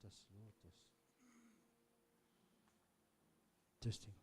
1, 2, 1. Testing.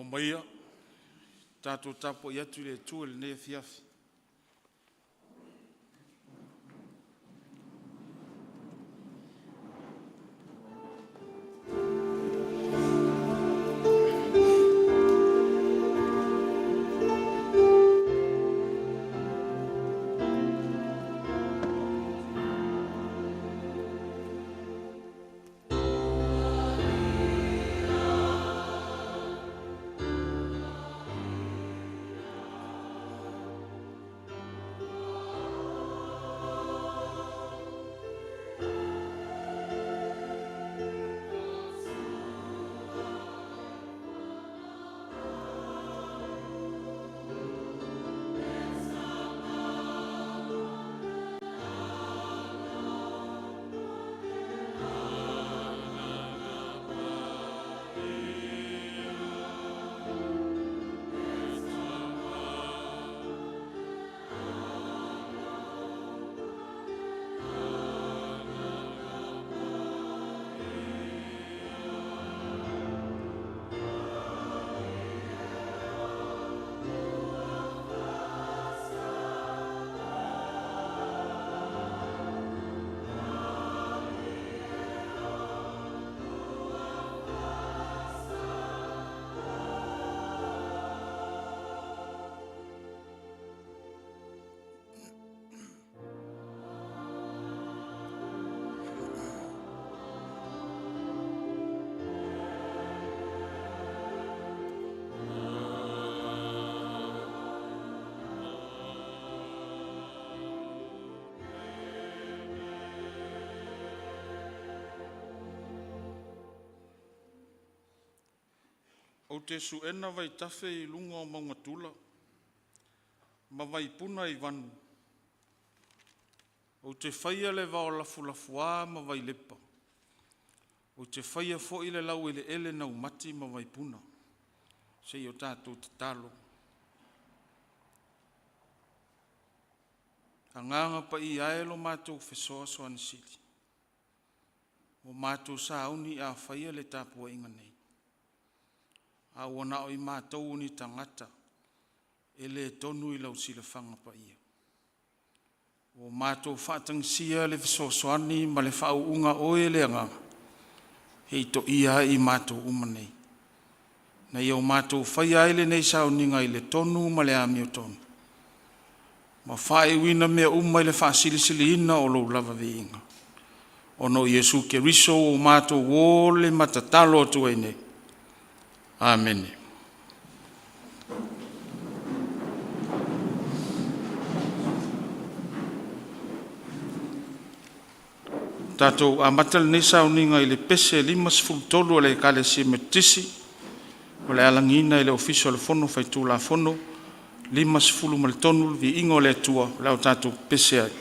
Omaia, tatou tapuai atu i le Atua i lenei afiafi. Ou te suena vaitafe i luga o mauga tula ma vaipuna i vanu. Ou te faia le vao lafolafua ma vailepa. Ou te faia foi le laueleele naumati ma vaipuna. Seia o tatou tatalo. Agaga Paia e lo matou Fesoasoani Sili, ua matou sauni e faia le tapuaiga nei, a ua na o i matou o ni tagata e le tonu i lau silafaga paia. Ua matou faatagisia le fesoasoani ma le faauuga a Oe le Agaga e toia ai i matou uma nei, ina ia o matou faia ai lenei sauniga i le tonu ma le amiotonu, ma faaiuina mea uma i le faasilisiliina o Lou lava viiga, ona o Iesu Keriso ua matou o ma tatalo atu ai nei. Amene. Tatou amata lenei sauniga i le pese 53 a le Ekalesia Metotisi o le a lagiina e le Ofisa o le Fono Faitulafono. 53, Le Viiga o le Atua o le a tatou pepese ai.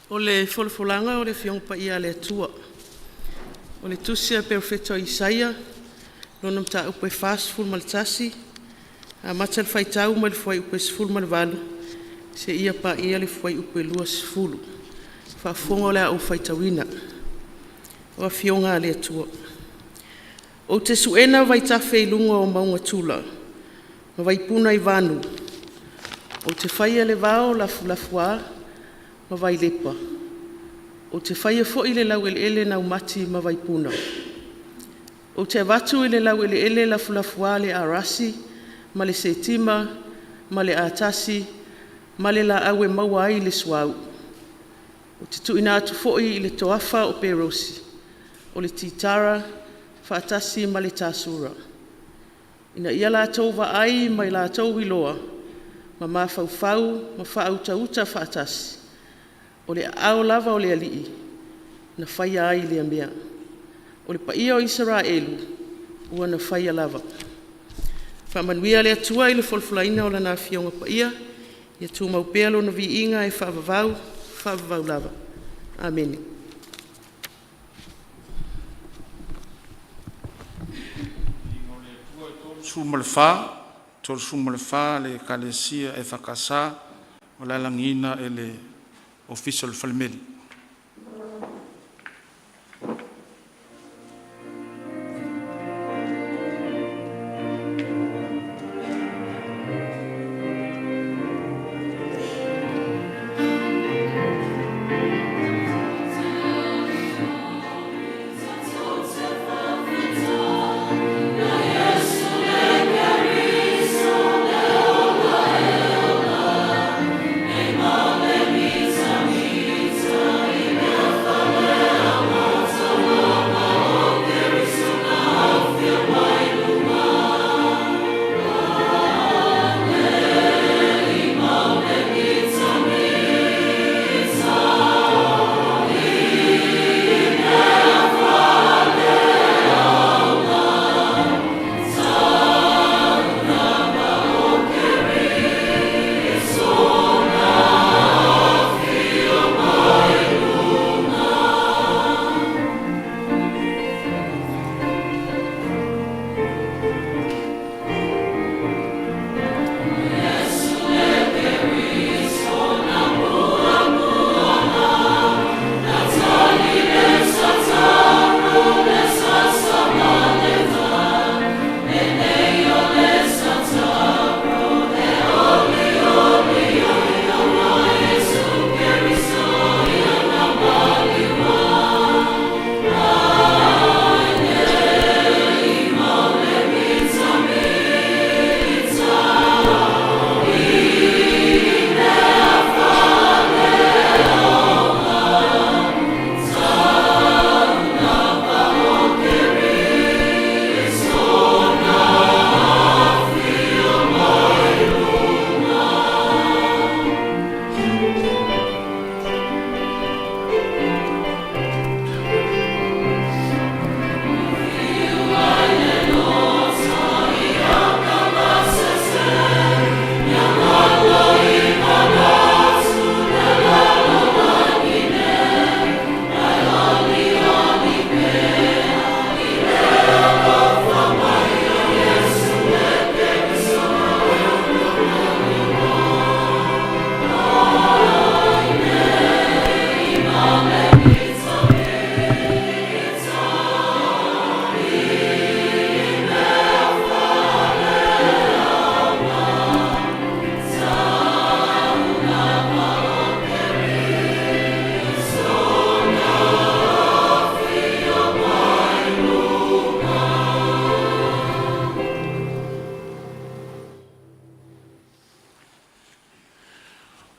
O le folafolaga o le Afioga Paia a le Atua. O le tusi a le Perofeta o Isaia, lona mataupu e 41, amata le faitau mai le fuaiupu e 18 seia paia le fuaiupu e 20. Faafofoga o le a ou faitauina. O Afioga a le Atua. Ou te suena vaitafe i luga o mauga tula ma vaipuna i vanu. Ou te faia le vao lafulafoa ma vailepa. Ou te faia foi le laueleele raumati ma vaipuna. Ou te avatu i le laueleele lafulafoa le arasi ma le setima ma le atasi ma le laau e maua ai le suauu. Ou te tuuina atu foi i le toafa o Perosi, o le titara faatasi ma le tasura, ina ia latou vaai ma latou iloa ma mafaufau ma faautauta faatasi, o le aao lava o le Alii na faia ai lea mea. O le paia o Isaraelu, ua na faia lava. Faamanuia le Atua i le folafolaina o Lana Afioga Paia, ia tumau pea Lona viiga e faavavau, faavavau lava. Amene. 34, 34 le Ekalesia EFKS o le a lagiina e le Ofisa o le Falemeli.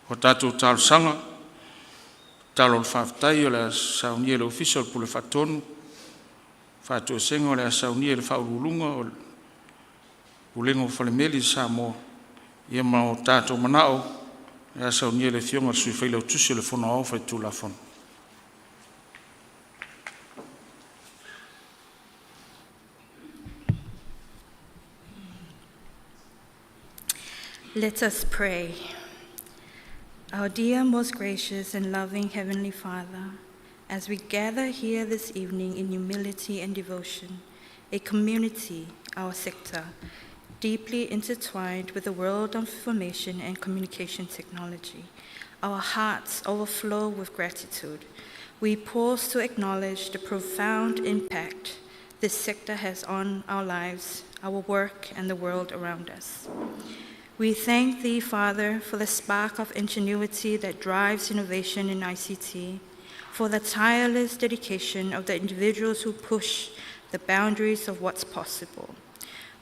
O tatou talosaga, tatalo faafetai o le a saunia e le Ofisa o le Pule Faatonu, faatoesega o le a saunia e le Faauluuluga o le Pulega o Falemeli i Samoa, ia ma o tatou manao o le a saunia e le Afioga i le Sui Failautusi o le Fono Aoao Faitulafono. Let us pray. Our dear, most gracious and loving Heavenly Father, as we gather here this evening in humility and devotion, a community, our sector, deeply intertwined with the world of information and communication technology, our hearts overflow with gratitude. We pause to acknowledge the profound impact this sector has on our lives, our work, and the world around us. We thank Thee, Father, for the spark of ingenuity that drives innovation in ICT, for the tireless dedication of the individuals who push the boundaries of what's possible.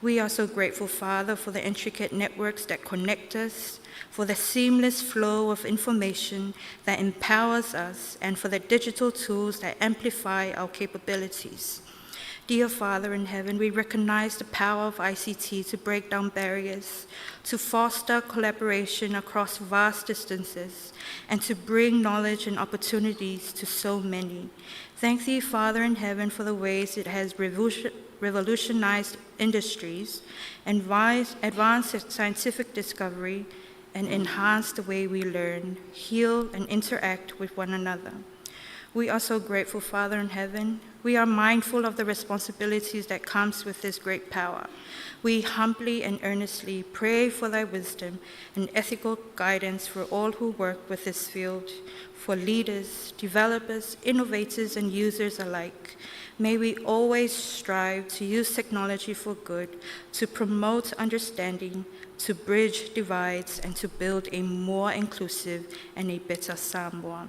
We are so grateful, Father, for the intricate networks that connect us, for the seamless flow of information that empowers us, and for the digital tools that amplify our capabilities. Dear Father in heaven, we recognize the power of ICT to break down barriers, to foster collaboration across vast distances, and to bring knowledge and opportunities to so many. Thank thee, Father in heaven, for the ways it has revolutionized industries, advanced scientific discovery, and enhanced the way we learn, heal, and interact with one another. We are so grateful, Father in heaven. We are mindful of the responsibilities that comes with this great power. We humbly and earnestly pray for thy wisdom and ethical guidance for all who work with this field, for leaders, developers, innovators, and users alike. May we always strive to use technology for good, to promote understanding, to bridge divides, and to build a more inclusive and a better Samoa.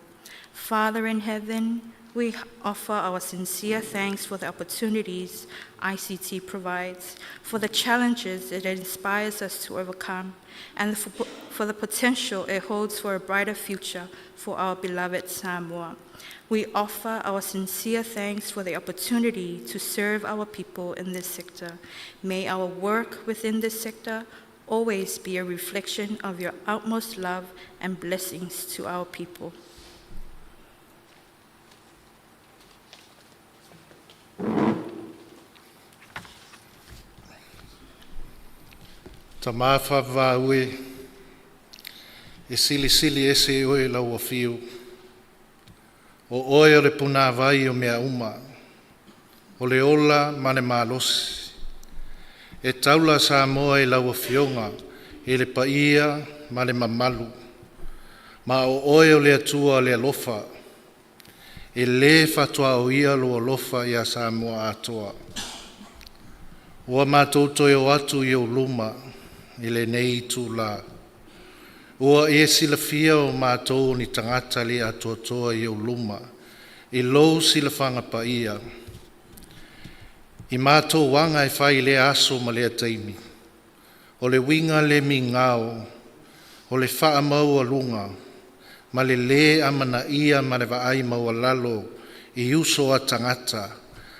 Father in heaven, we offer our sincere thanks for the opportunities ICT provides, for the challenges it inspires us to overcome, and for the potential it holds for a brighter future for our beloved Samoa. We offer our sincere thanks for the opportunity to serve our people in this sector. May our work within this sector always be a reflection of your utmost love and blessings to our people. Tamā faavavau e, e silisili ese oe lau afio. O oe o le punāvai o mea uma, o le ola ma le malosi. E taula Samoa i lau afioga i le paia ma le mamalu. Ma o oe o le Atua o le alofa, e lē faatuaoia lou alofa ia Samoa atoa. Ua matou toe o atu i ou luma i lenei itulā. Ua e silafia o matou o ni tagata le atoatoa i ou luma, i lou silafaga paia. I matou aga e fai i lea aso ma lea taimi, o le uiga le migao, o le faamaualuga, ma le lē amanaia ma le vaai maualalo i uso a tagata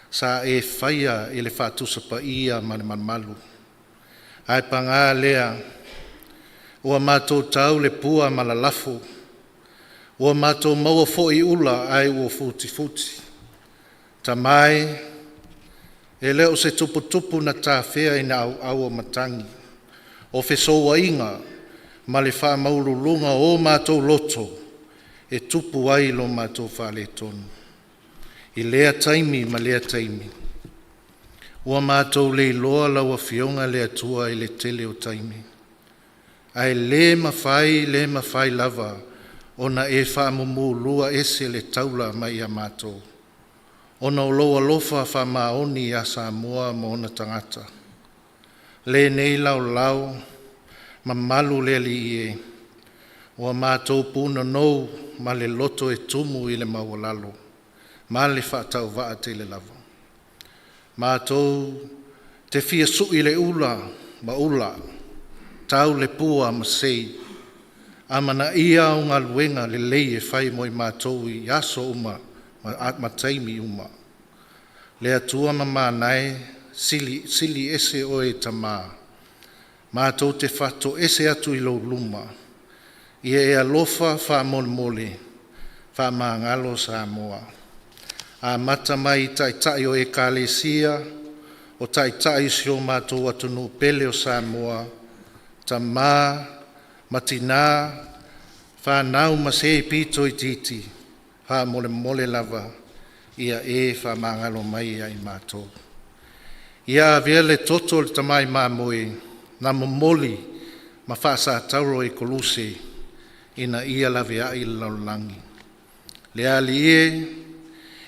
sa e faia i le faatusapaia ma le mamalu. Ae paga lea, ua matou tau le pua ma lalafo, ua matou maua foi ula ae ua futifuti. Tama e, e le o se tuputupu na tafea ina auau o matagi, o fesouaiga ma le faamaualuluga o o matou loto e tupu ai lo matou faaletonu. I lea taimi ma lea taimi, ua matou le iloa lau Afioga le Atua i le tele o taimi, ae le mafai le mafai lava ona e faamumulua ese le taula mai ia matou, ona o lou alofa faamaoni ia Samoa ma ona tagata. Lenei laolao, mamalu le Alii e, ua matou punonou ma le loto e tumu i le maualalo ma le faatauvaa tele lava. Matou te fia sui le ula ma ula, tau le pua ma sei, amanaia au galuega lelei e fai mo i matou i aso uma ma taimi uma. Le Atua mamana e, sili ese oe Tamā, matou te faatoese atu i lou luma, ia e alofa faamolemole, faamagalo Samoa. Amata mai i Taitai o Ekalesia, o Taitai o si o matou atunuu pele o Samoa, tamā ma tinā, Fanau ma se pito itiiti, faamolemole lava ia e faamagalo mai ia i matou. Ia avea le toto o le tamai mamoe na momoli ma faasatauro i Koluse ina ia laveai le lalolagi. Le Alii e,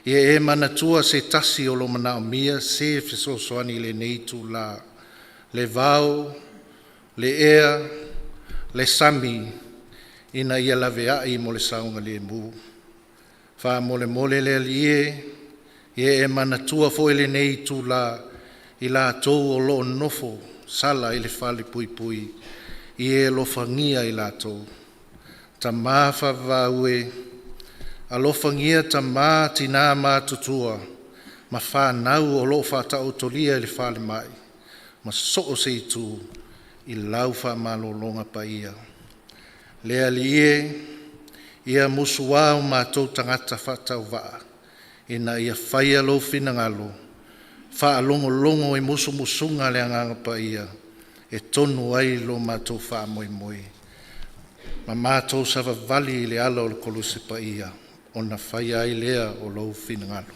ia e manatua se tasi o lo o manaomia se fesoasoani i lenei itula, le vao, le ea, le sami, ina ia laveai mo le saogalemu. Faamolemole le Alii e, ia e manatua foi lenei itula i latou o lo o nonofo sala i le falepuipui, ia e alofagia i latou. Tama faavavau e, alofagia tama, tina matutua ma fanau o lo o faataotolia i le falemai ma so o se itu i lau faamalologa paia. Le Alii e, ia musua o matou tagata faatauvaa ina ia faia lou finagalo, faalogologo i musumusuga a le Agaga Paia e tonu ai lo matou faamoemoe ma matou savavali i le ala o le Koluse Paia ona faia ai lea o lou finagalo.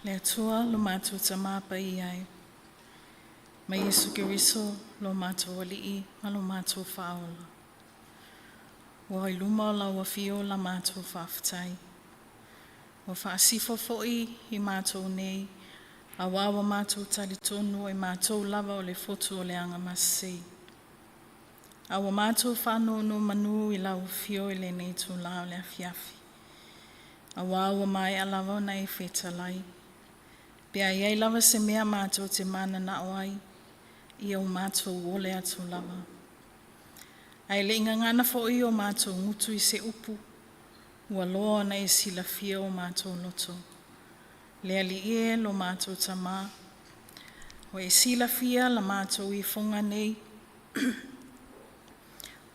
Le Atua lo matou Tamā Paia e, ma Iesu Keriso lo matou Alii ma lo matou Faaola. Ua i luma o lau Afio la matou faafetai. Ua faasifo foi i matou nei, auā ua matou talitonu o matou lava o le fotu o le Agamasei. A ua matou faanonomanu i lau Afio i lenei itula o le afiafi, auā ua maea lava ona e fetalai, pe a i ai lava se mea matou te mananao ai, ia ua matou ole atu lava. Ae le i gagana foi o matou gutu i se upu, ua loa ona e silafia o matou loto. Le Alii e lo matou Tamā, ua e silafia la matou ifoga nei,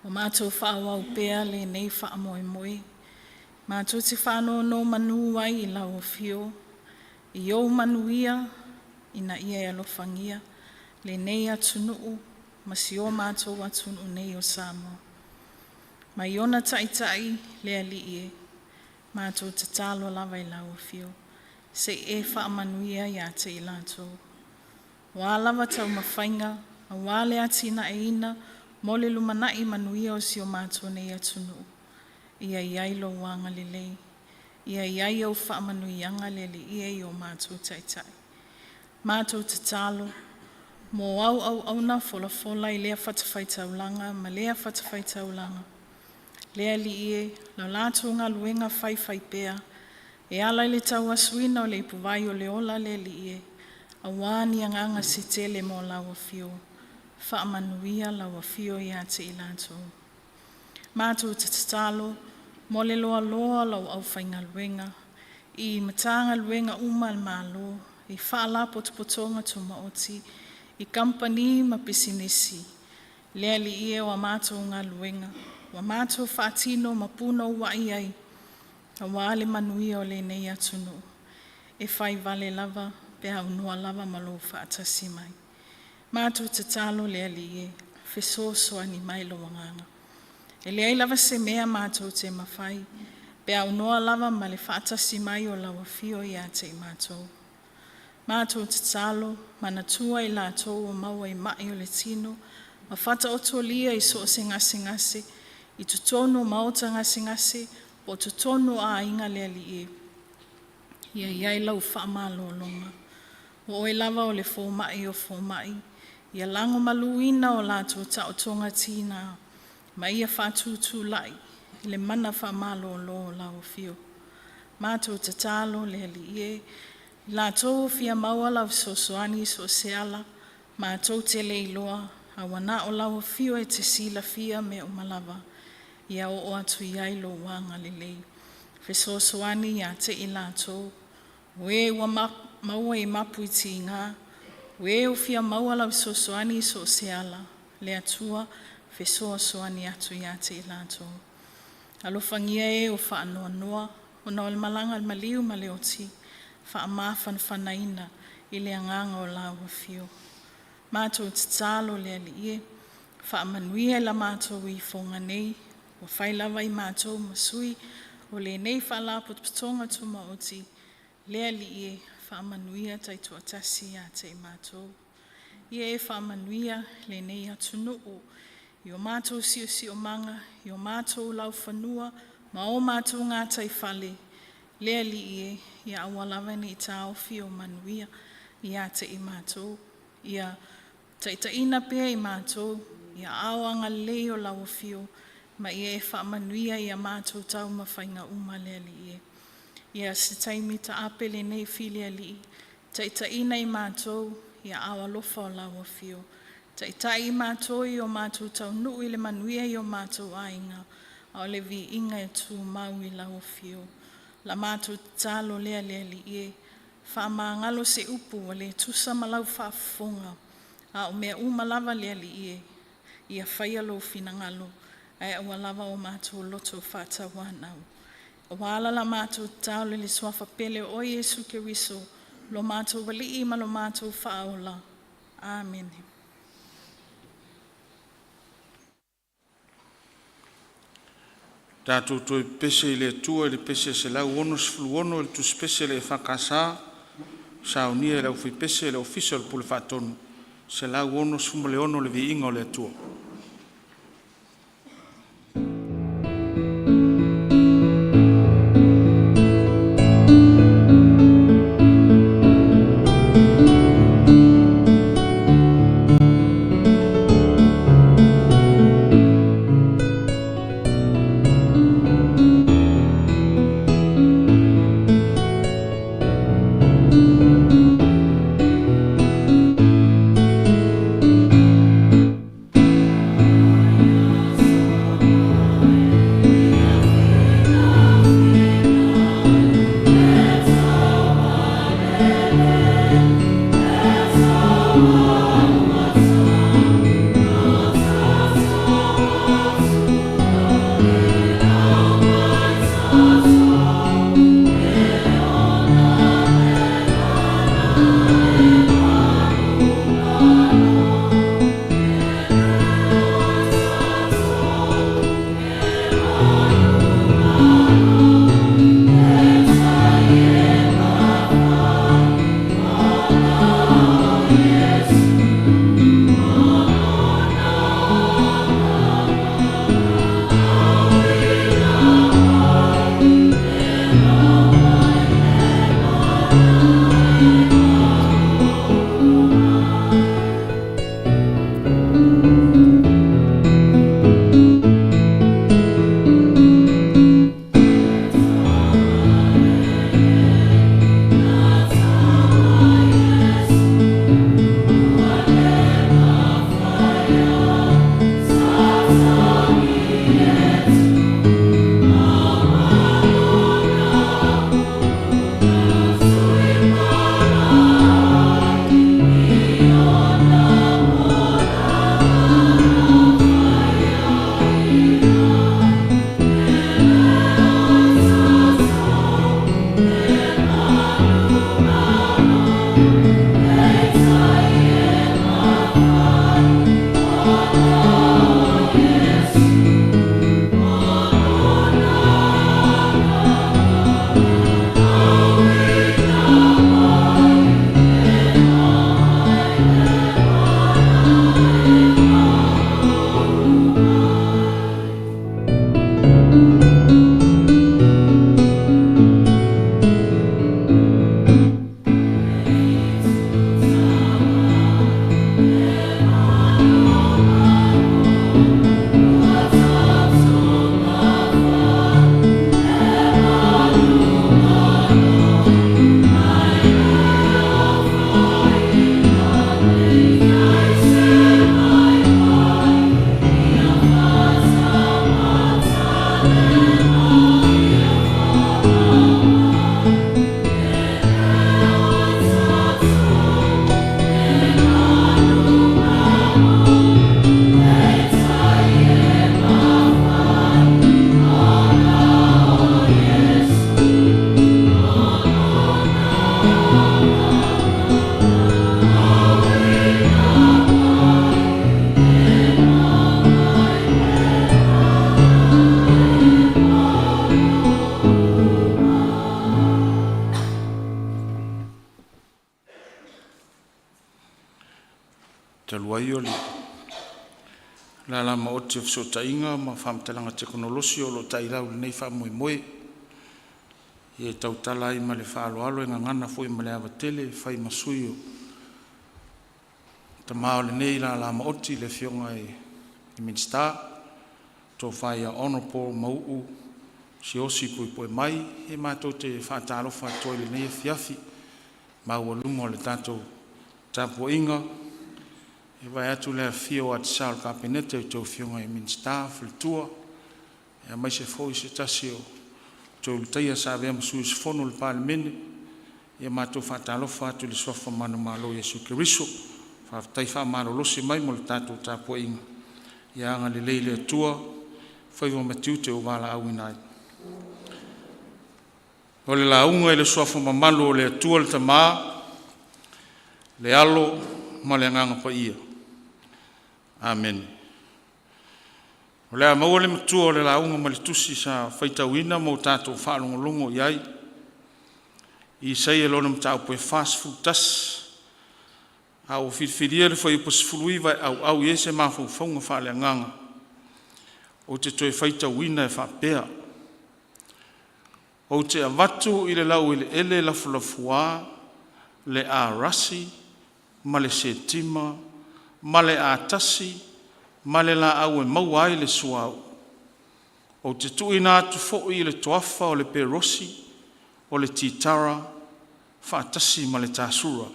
ua matou faaauau pea lenei faamoemoe, matou te faanonomanu ai i lau Afio, i ou manuia ina ia e alofagia lenei atunuu ma si o matou atunuu nei o Samoa. Mai ona Taitai le Alii e, matou tatalo lava i lau Afio, se i e faamanuia ia te i latou. O a lava taumafaiga aua le atinaeina mo le lumanai manuia o si o matou nei atunuu, ia i ai lou agalelei, ia i ai au faamanuiaga le Alii e i o matou Taitai. Matou tatalo mo au auauna folafola i lea fatafaitaulaga ma lea fatafaitaulaga, le Alii e, le latou galuega faifaipea e ala i le tauasuina o le ipuvai o le ola le Alii e, aua ni agaga se tele mo lau Afio. Faamanuia lau Afio ia te i latou. Matou te tatalo mo le loaloa o lau aufaigaluega i Matagaluega uma a le Malo, i Faalapotopotoga Tumaoti, i Kamupani ma Pisinisi, le Alii e, o a matou galuega ua matou faatino ma punouai ai aua le manuia o lenei atunuu, e fai vale lava pe aunoa lava ma lou faatasi mai. Matou tatalo le Alii e, fesoasoani mai lou Agaga. E leai lava se mea matou te mafai pe aunoa lava ma le faatasi mai o lau Afio ia te i matou. Matou tatalo, manatua i latou ua maua i mai o le tino ma faataotolia i so o se gasegase i totonu o maota gasegase po o totonu o aiga le Alii e, ia i ai lau faamalologa. O oe lava o le fomai o fomai, ia lagomaluina o latou taotoga tiga ma ia faatutulai i le mana faamalolo o lau Afio. Matou tatalo le Alii e, i latou o fia maua lau fesoasoani i so o se ala, matou te le iloa, ae ua na o lau Afio e te silafia mea uma lava, ia oo atu i ai lou agalelei. Fesoasoani ia te i latou, o e ua maua i mapu i tiga, o e ua fia maua lau fesoasoani i so o se ala, le Atua fesoasoani atu ia te i latou. Alofagia e o faanoanoa ona o le malaga a le maliu ma le oti, faamafanafanaina i le agaga o lau afio. Matou tatalo le Alii e, faamanuia i la matou ifoga nei, ua fai lava i matou ma sui o lenei Faalapotopotoga Tumaoti, le Alii e, faamanuia taitoatasi ia te i matou. Ia e faamanuia lenei atunuu i o matou siosiomaga, i o matou laufanua ma o matou gataifale, le Alii e, ia aua lava ne i taofi ou manuia ia te i matou. Ia taitaiina pea i matou i aao agalelei o lau Afio, ma ia e faamanuia i a matou taumafaiga uma le Alii e. Ia se taimi taape lenei fili alii, taitaiina i matou i aao alofa o lau Afio. Taitai i matou i o matou taunuu i le manuia i o matou aiga, a o le viiga e tumau i lau Afio. O la matou tatalo lea le Alii e, faamagalo se upu ua le tusa ma lau faafofoga, a o mea uma lava le Alii e, ia faia lou finagalo ae aua lava o matou loto faatauanau. Ua ala la matou tatalo i le Suafa pele o oe Iesu Keriso lo matou Alii ma lo matou Faaola. Amene. Tatou toe pepese i le Atua i le pese 166 i le tusipese a le EFKS, saunia e le aufaipese a le Ofisa o le Pule Faatonu. 166 Le Viiga o le Atua. Talu ai o le lala maoti o Fesootaiga ma Faamatalaga Tekonolosi o loo tailau i lenei faamoemoe, ia e tautala ai ma le faaaloalo e gagana foi ma le ava tele e fai ma sui o tama o lenei lala maoti, le Afioga i le Minisita, Tofa Hon Mauu Siaosi Puepuemai. E matou te faatalofa atu ai i lenei afiafi maualuga o le tatou tapuaiga, vae atu le afifio o alii o le Kapeneta i a outou Afioga i Minisita ma Faletua, aemaise foi se tasi o Toelutaia sa avea ma sui usufono o le Palemene. Ia matou faatalofa atu i le suafa manumalo o Iesu Keriso, faafetai faamalolosi mai mo le tatou tapuaiga, ia agalelei le Atua i faiva ma tiute ua valaauina ai. O le lauga i le suafa mamalu o le Atua le Tama, le Alo ma le Agaga Paia. Amene. O le a maua le matua o le lauga mai le tusi sa faitauina ma o tatou faalogologo i ai, Isaia lona mataupu e 41, a ua filifilia le fuaiupu 19 e auau i ai se mafaufauga faaleagaga ou te toe faitauina e faapea: Ou te avatu i le laueleele lafulafuā le arasi ma le setima ma le atasi ma le laau e maua ai le suauu. Ou te tuuina atu foi le toafa o le berosi, o le titara faatasi ma le tasura.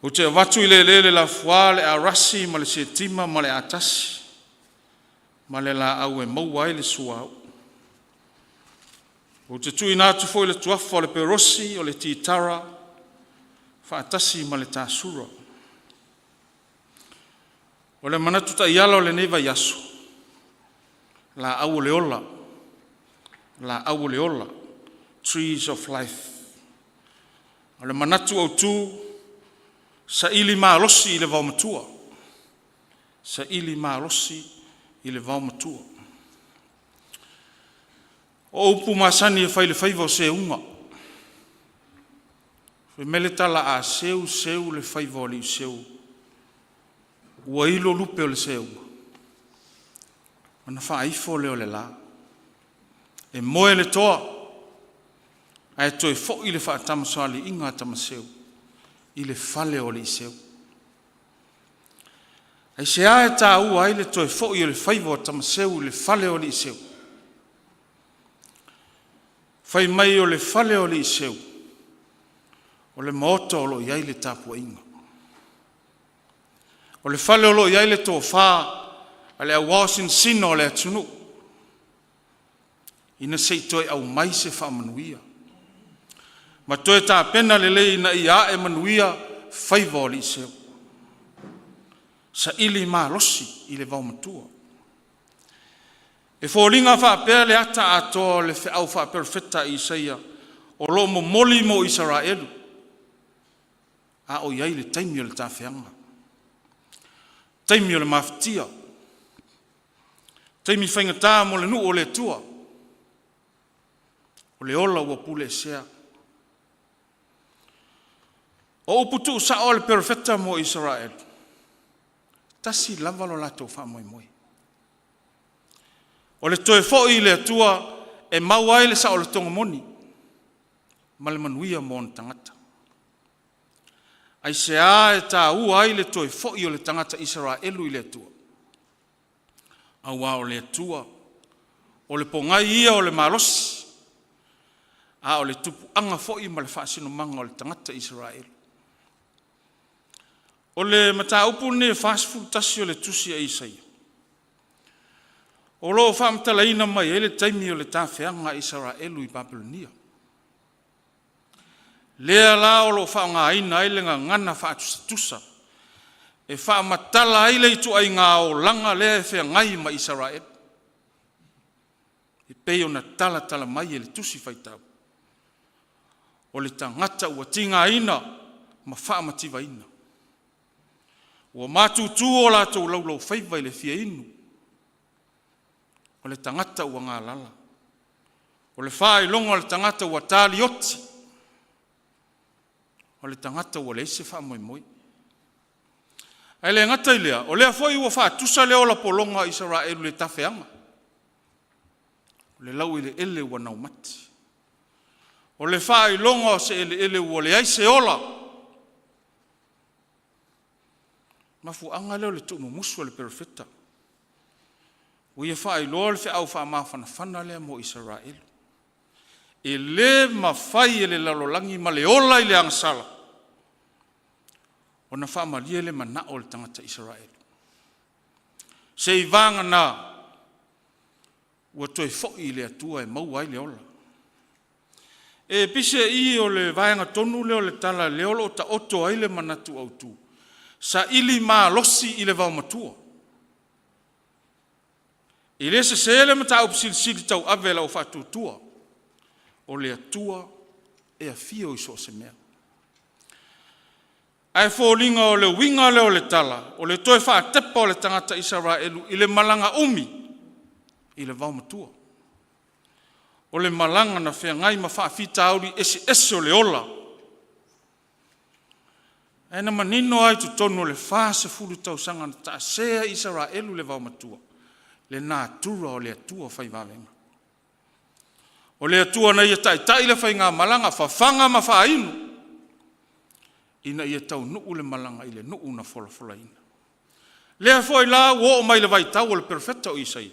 Ou te avatu i le eleele lafuā le arasi ma le setima ma le atasi ma le laau e maua ai le suauu. Ou te tuuina atu foi le tuafa o le berosi o le titara faatasi ma le tasura. O le manatu taiala o lenei vaiaso, laau o le ola, laau o le ola, trees of life. O le manatu autu, saili malosi i le vaomatua, saili malosi i le vaomatua. O upu masani e fai i le faiva o seuga, fai mai le tala a seu seu le faiva o aliiseu ua ilo lupe o le seuga ona faaifo lea o le la. E moe le toa ae toe foi le faatamasoaliiga a tamaseu i le fale o aliiseu. Aisea e taua ai le toe foi o le faiva o tamaseu i le fale o aliiseu? Fai mai o le fale o aliiseu, o le maota o lo o i ai le tapuaiga. O le fale o lo o i ai le tofa a le auaosinasina o le atunuu ina se i toe aumai se faamanuia ma toe tapena lelei ina ia ae manuia faiva o aliiseu. Saili malosi i le vaomatua. E foliga faapea le ata atoa o le feau faaperofeta a Isaia o lo o momoli mo Isaraelu a o i ai le taimi o le tafeaga, taimi o le mafatia, taimi faigata mo le nuu o le Atua, o le ola ua puleesea. O upu tuusao a le Perofeta mo Isaraelu, e tasi lava lo latou faamoemoe, o le toe foi i le Atua e maua ai le saolotoga moni ma le manuia mo ona tagata. Aisea e taua ai le toe foi o le tagata Isaraelu i le Atua? Aua o le Atua, o le pogai ia o le malosi, a o le tupuaga foi ma le faasinomaga o le tagata Isaraelu. O le mataupu lenei e 41 o le tusi a Isaia, o lo o faamatalaina mai ai le taimi o le tafeaga a Isaraelu i Papelonia, lea la o lo o faaaogaina ai le gagana faatusatusa e faamatala ai le ituaiga olaga lea e feagai ma Isaraelu, e pei ona talatala mai e le Tusi Faitau, o le tagata ua tigaina ma faamativaina, ua matutu o latou laulaufaiva i le fia inu, o le tagata ua galala, o le faailoga o le tagata ua talioti, o le tagata ua leai se faamoemoe. Ae le gata i lea, o lea foi ua faatusa le ola pologa o Isaraelu i le tafeaga, o le laueleele ua naumati. O le faailoga o se eleele ua leai se ola. Mafuaaga lea o le tuumumusu o le perofeta, ua ia faailoa le feau faamafanafana lea mo Isaraelu. E le mafai e le lalolagi ma le ola i le agasala ona faamalie le manao o le tagata Isaraelu, seiavagana ua toe foi i le Atua e maua ai le ola. E peiseai o le vaega tonu lea o le tala lea o lo o taoto ai le manatu autu, saili malosi i le vaomatua. E le sese le mataupu silisili tauave a le aufaatuatua, o le Atua e afio i so o se mea. Ae foliga o le uiga lea o le tala, o le toe faatepa o le tagata Isaraelu i le malaga umi i le vaomatua. O le malaga na feagai ma faafitauli eseese o le ola, ae na manino lava i totonu o le 40 tausaga na taase ai Isaraelu i le vaomatua, le natura o le Atua fai vavega. O le Atua na Ia taitai le faigamalaga, fafaga ma faainu, ina ia taunuu le malaga i le nuu na folafolaina. Lea foi la ua oo mai i le vaitau o le perofeta o Isaia,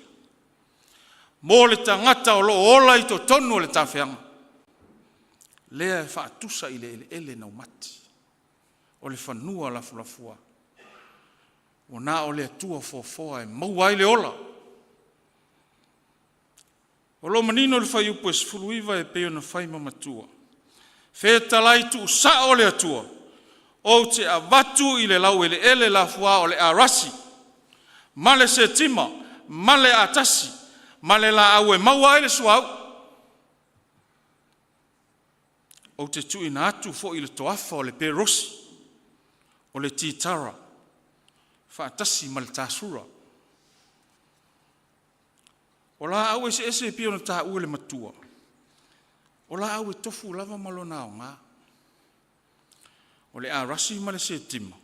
mo le tagata o lo o ola i totonu o le tafeaga, lea e faatusa i le eleele naumati, o le fanua lafulafoa, ua na o le Atua foafoa e maua ai le ola. O lo o manino i le Fuaiupu 19 e pei ona fai ma matua, fetalai tuusao le Atua, ou te avatu i le laueleele lafuaa o le arasi ma le setima ma le atasi ma le laau e maua ai le suauu. Ou te tuuina atu foi le toafa o le berosi, o le titara faatasi ma le tasura. O laau eseese e pei ona taua e le matua, o laau e tofu lava ma lona aoga. O le arasi ma le setima,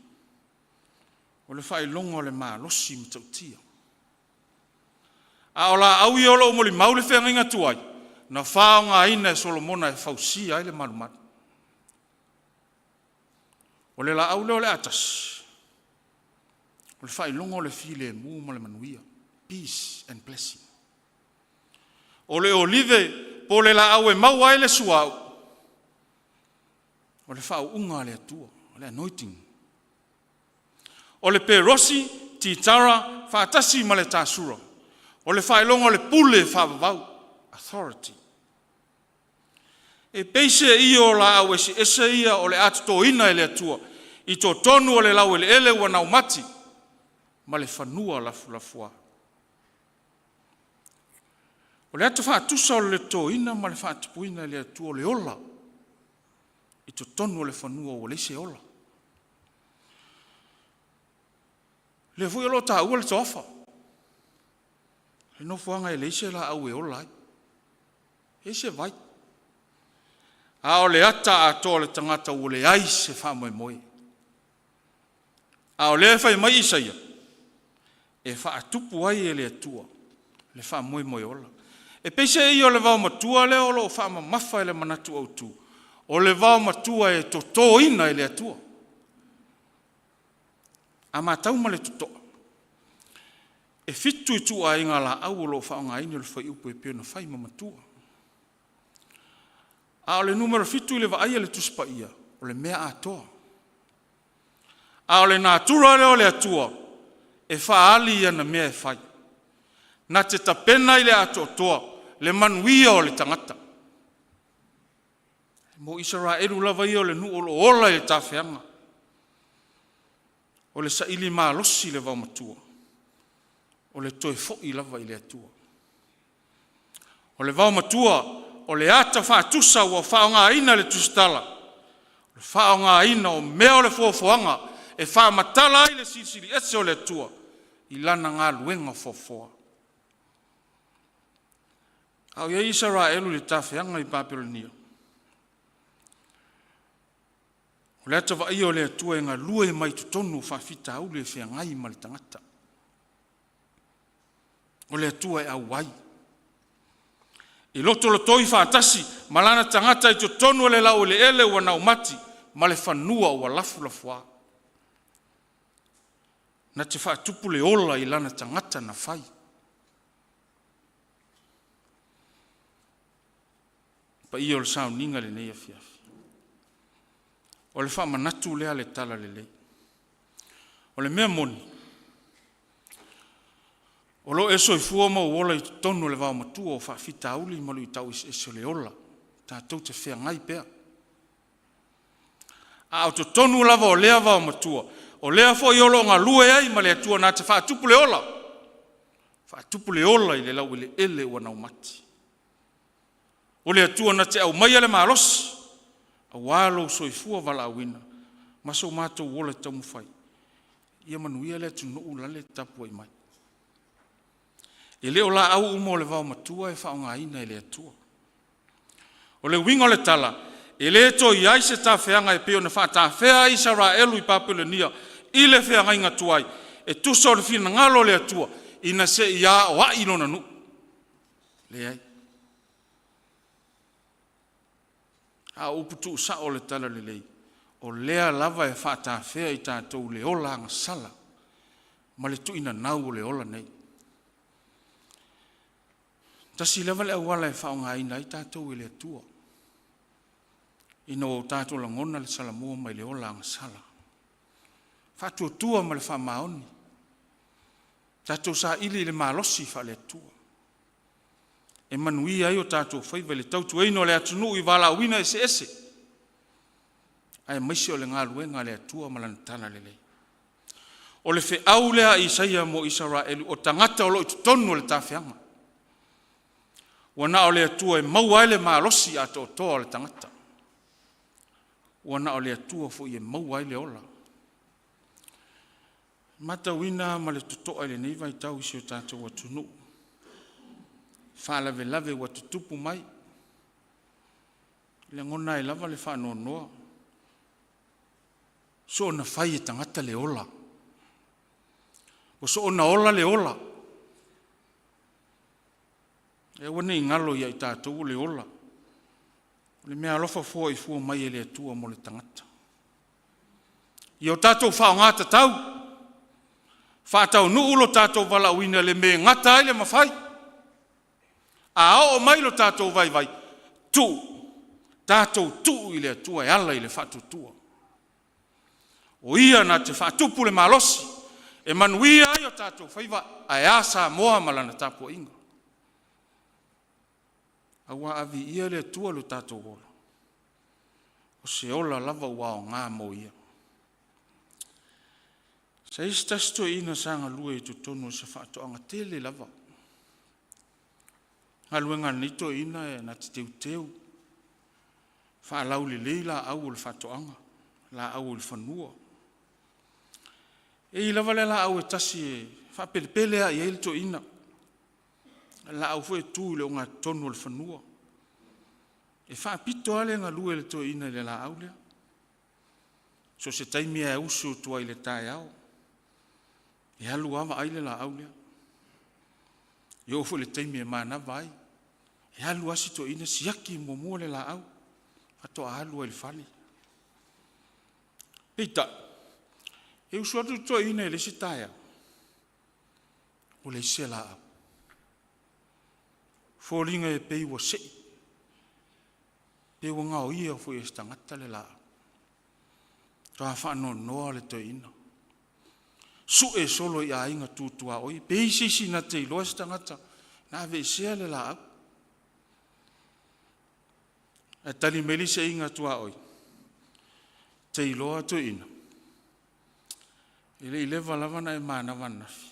o le faailoga o le malosi matautia. A o laau ia o lo o molimau le feagaiga tuai, na faaaogaina e Solomona e fausia ai le malumalu. O le laau lea o le atasi, o le faailoga o le filemu ma le manuia, peace and blessing. O le olive po o le laau e maua ai le suauu, o le faauuga a le Atua, o le anointing. O le berosi, titara faatasi ma le tasura, o le faailoga o le pule faavavau, authority. E peiseai o laau eseese ia o le a totoina e le Atua i totonu o le laueleele ua naumati ma le fanua lafulafoa. O le ata faatusa o le totoina ma le faatupuina e le Atua o le ola i totonu o le fanua ua leai se ola. O lea foi o lo o taua le toafa, le nofoaga e leai se laau e ola ai, leai se vai. A o le ata atoa o le tagata ua leai se faamoemoe. A o lea e fai mai Isaia, e faatupu ai e le Atua le faamoemoe ola. E peiseai o le vaomatua lea o lo o faamamafa e le manatu autu, o le vaomatua e totoina e le Atua. A matau ma le totoa, e 7 ituaiga laau o lo o faaaogaina i le fuaiupu e pei ona fai ma matua. A o le numera 7 i le vaai a le Tusi Paia, o le mea atoa. A o le natura lea o le Atua e faaali i ana mea e fai, na te tapena i le atoatoa le manuia o le tagata. Mo Isaraelu lava ia o le nuu o lo o ola i le tafeaga, o le sailimalosi i le vaomatua, o le toe foi lava i le Atua. O le vaomatua, o le ata faatusa ua faaaogaina e le tusitala, o le faaaogaina o mea o le foafoaga e faamatala ai le Silisili Ese o le Atua i Lana galuega foafoa. A o i ai Isaraelu i le tafeaga i Papelonia, O le ata vaaia o le Atua e galue mai totonu o faafitauli e feagai ma le tagata. O le Atua e auai. E lotolotoi faatasi ma lana tagata i totonu o le laueleele ua naumati ma le fanua ua lafulafoā. Na te faatupu le ola i lana tagata na fai. Le paia o le sauniga i lenei afiafi, o le faamanatu lea o le Talalelei. O le mea moni, o lo o e soifua ma ou ola i totonu o le vaomatua o faafitauli ma luitau eseese o le ola tatou te feagai pea. A o totonu lava o lea vaomatua, o lea foi o lo o galue ai ma le Atua na te faatupu le ola, faatupu le ola i le laueleele ua naumati. O le Atua na te aumaia le malosi aua lou soifua valaauina ma so matou ola taumafai ia manuia le atunuu lale tapuai mai. E le o laau uma o le vaomatua e faaaogaina e le Atua. O le uiga o le tala, e le toe i ai se tafeaga e pei ona faatafea ai Isaraelu i Papelonia i le feagaiga tuai, e tusa o le finagalo o le Atua ina se i aoai Lona nuu. Leai. A o upu tuusao o le talalelei, o lea lava e faatafea i tatou le ola agasala ma le tuuinanau o le ola nei. E tasi lava le auala e faaaogaina ai tatou e le Atua, ina ua tatou lagona le salamua mai le ola agasala, faatuatua ma le faamaoni, tatou saili i le malosi faale-Atua e manuia ai o tatou faiva i le tautuaina o le atunuu i valaauina eseese aemaise o le galuega a le Atua ma Lana talalelei. O le feau lea a Isaia mo Isaraelu o tagata o lo o i totonu o le tafeaga. Ua na o le Atua e maua ai le malosi atoatoa o le tagata. Ua na o le Atua foi e maua ai le ola. E matauina ma le totoa i lenei vaitau i si o tatou atunuu, faalavelave ua tutupu mai, e lagona ai lava le faanoanoa, soona fai e tagata le ola, ua soona ola le ola. Ae aua ne i galo ia i tatou o le ola, o le meaalofa foai fua mai e le Atua mo le tagata. Ia o tatou faaaoga tatau, faataunuu lo tatou valaauina i le mea e gata ai le mafai. A oo mai lo tatou vaivai, tuu, tatou tuu i le Atua e ala i le faatuatua. O Ia na te faatupu le malosi e manuia ai o tatou faiva, ae a Samoa ma lana tapuaiga. Aua a viia le Atua i lo tatou ola, o se ola lava ua aoga mo Ia. Sa i ai se tasi toeaina sa galue i totonu o se faatoaga tele lava. O le galuega a lenei toeaina na te teuteu, faalaulelei laau o le faatoaga, laau o le fanua. E i ai lava le laau e tasi e faapelepele lava i ai le toeaina, o le laau foi e tu i le ogatotonu o le fanua. E faapito lava le galue a le toeaina i le laau lea. So o se taimi lava e usu atu ai i le taeao, e alu lava vaai le laau lea. E oo foi i le taimi e manava ai, e alu lava si toeaina siaki muamua le laau faatoa alu lava i le fale. Peitai, e usu atu le toeaina i le isi taeao, ua leai se laau. E foliga e pei ua sei, pe ua gaoia foi e se tagata le laau. Matua faanoanoa le toeaina, sue solo i aiga tu tuaoi pe i ai se isi na te iloa se tagata na aveesea le laau. Ae tali mai le isi aiga tuaoi, “E te iloa toeaina, e le i leva lava ona e manava ananafi,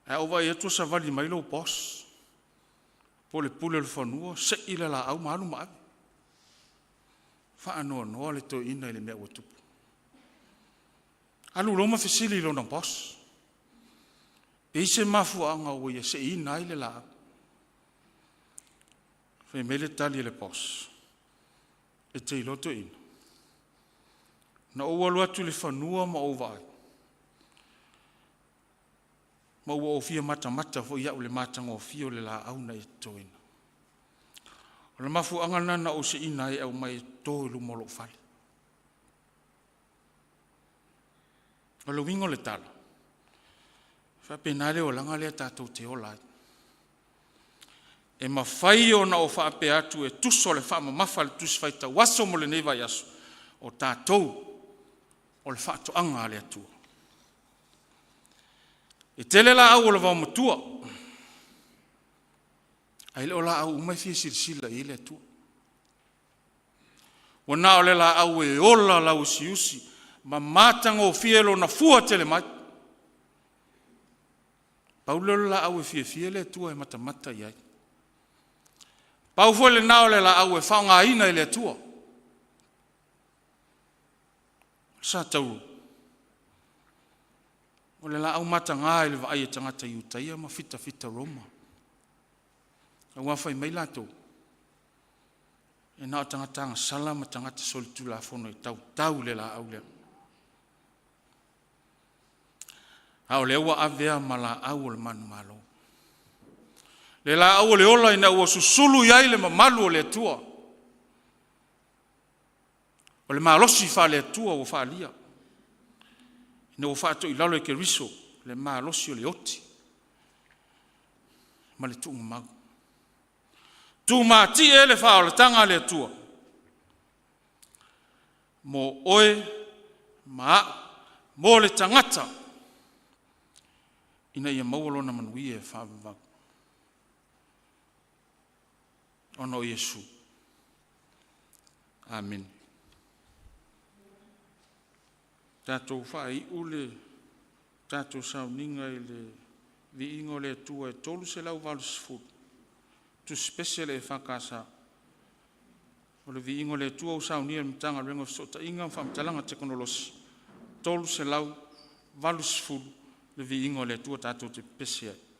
ae a ou vaai atu ua savali mai lou boss po o le pule o le fanua sei le laau ma alu ma ave.” Faanoanoa le toeaina i le mea ua tupu. Alu loa ma fesili i lona boss, pe i ai se mafuaaga ua ia seiina ai le laau. Fai mai le tali a le boss, “E te iloa toeaina, Na ou alu atu i le fanua ma ou vaai, ma ua ou fia matamata foi au i le matagofie o le laau na e totoina. O le mafuaaga lena na ou seina ai e aumai e toto i luma o lou fale. O le uiga o le tala, e faapena le olaga lea tatou te ola ai. E mafai ona ou faapea atu e tusa o le faamamafa a le Tusi Faitau Aso mo lenei vaiaso, o tatou o le faatoaga a le Atua. E tele laau o le vaomatua, ae le o laau uma e fia silasila i ai le Atua. Ua na o le laau e ola lauusiusi ma matagofie lona fua tele mai, pau lea o le laau e fiafia le Atua e matamata i ai. Pau foi lena o le laau e faaaogaina e le Atua. Sa taulu, o le laau mataga i le vaai a tagata Iutaia ma fitafita Roma, aua fai mai latou, e na o tagata agasala ma tagata solitulafono e tautau i le laau lea. A o lea ua avea ma laau o le manumalo, le laau o le ola ina ua susulu i ai le mamalu o le Atua. O le malosi faale-Atua ua faaalia ina ua faatoilalo e Keriso le malosi o le oti ma le tuumau, tumatie le faaolataga a le Atua mo oe ma a'u, mo le tagata ina ia maua lona manuia e faavavau ona o Iesu. Amene. Tatou faaiu le tatou sauniga i le Viiga o le Atua e 380, Tusi Pese a le EFKS. O le Viiga o le Atua ua saunia e le Matagaluega o Fesootaiga ma Faamatalaga Tekonolosi. 380 le Viiga o le Atua tatou te pepesi ai.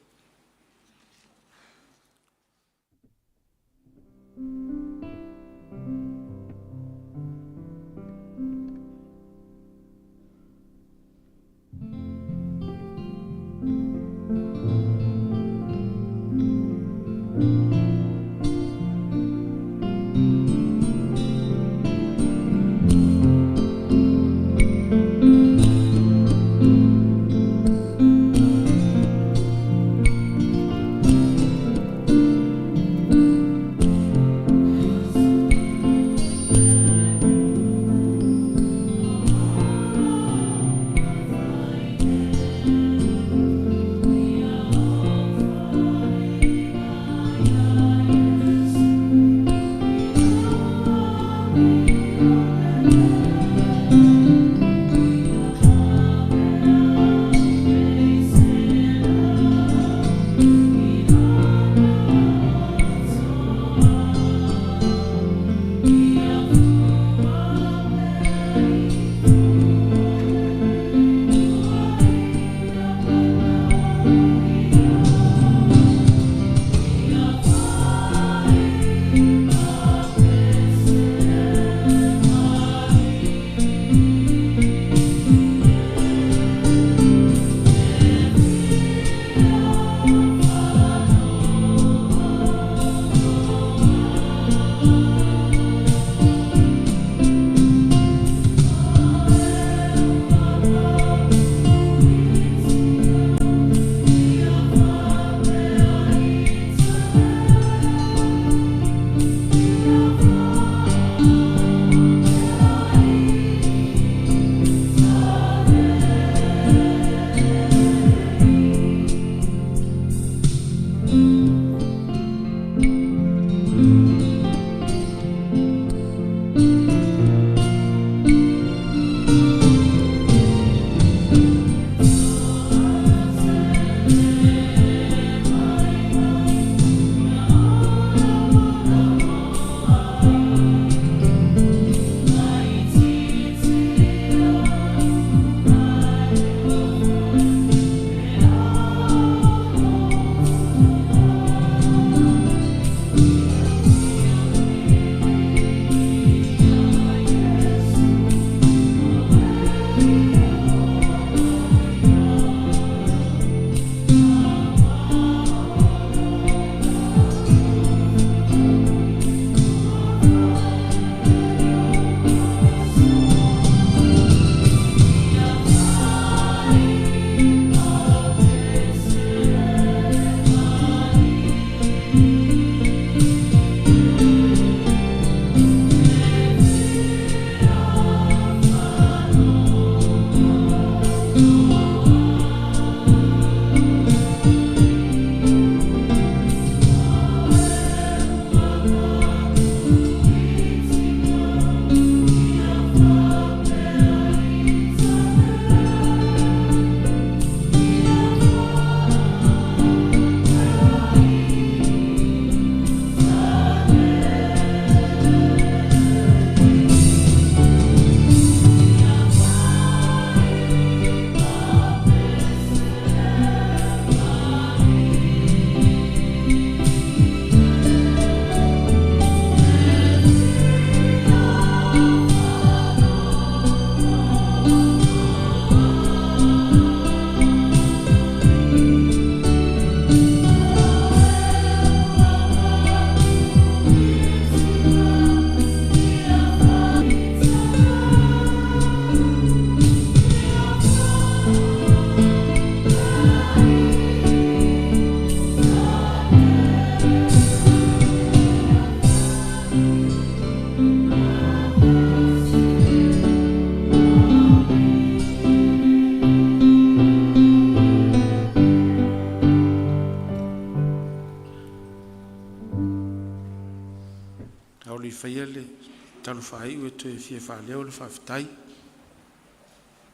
tatalo faaiu e toe fia faaleo le faafetai i le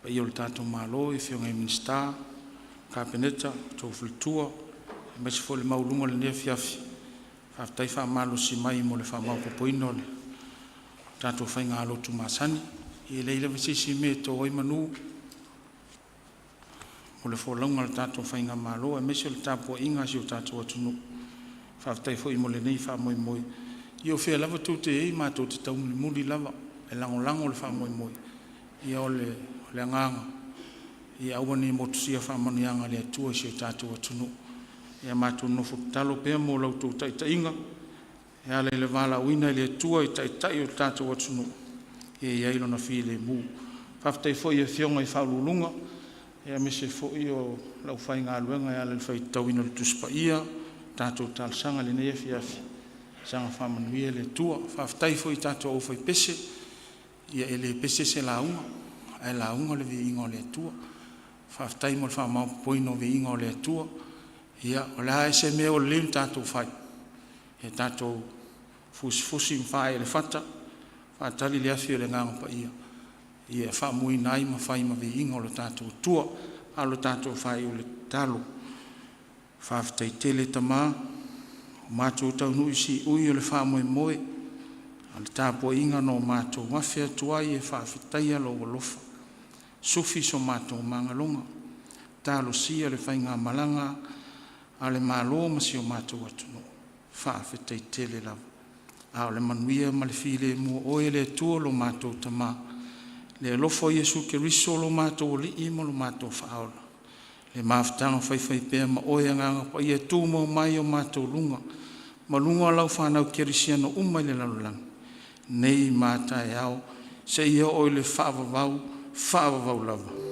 paia o le tatou Malo i Afioga i Minisita o le Kapeneta, o outou faletua, aemaise foi le maualuga o lenei afiafi. Faafetai faamalolosi mai mo le faamaopoopoina o le tatou faigalotu masani. Ia e leai lava se isi mea e to ai manu o le folauga a le tatou faigamalo aemaise o le tapuaiga a si o tatou atunuu. Faafetai foi mo lenei faamoemoe. Ia o fea lava tou te i ai, matou te taumulimuli lava e lagolago le faamoemoe. Ia o le agaga ia aua ne i motusia faamanuiaga a le Atua i si o tatou atunuu. Ia matou nofo tatalo pea mo la outou taitaiga e ala i le valaauina e le Atua i Taitai o le tatou atunuu ia i ai Lona filemu. Faafetai foi i Afioga i Ofisa Sili o Pulega aemaise foi o le aufaigaluega e ala i le faitauina o le Tusi Paia ma tatou talosaga i lenei afiafi, saga faamanuia le Atua. Faafetai foi i tatou aufaipese, ia e le pese se lauga, ae lauga le viiga o le Atua. Faafetai mo le faamaopoopoina o le viiga o le Atua. Ia o le a se mea ua lelei ona tatou fai, ia tatou fusifusi ma faaee i le fata, faatali le afi o le Agaga Paia e famuina ai ma fai ma viiga o lo tatou Atua. A o le tatou faaiu i le tatalo. Faafetai tele Tama ua matou taunuu i siui o le faamoemoe, a o le tapuaiga na o matou afe atu ai e faafetaia Lou alofa, sufi so matou magaloga, talosia le faigamalaga a le Malo ma si o matou atunuu. Faafetai tele lava. A o le manuia ma le filemu o Oe le Atua lo matou Tama, le alofa o Iesu Keriso lo matou Alii ma lo matou Faaola, le mafutaga faifaipea ma Oe Agaga Paia e tumau mai i o matou luga ma luga o lau fanau kerisiano uma i le lalolagi, nei ma a taeao, seia oo i le faavavau, faavavau lava.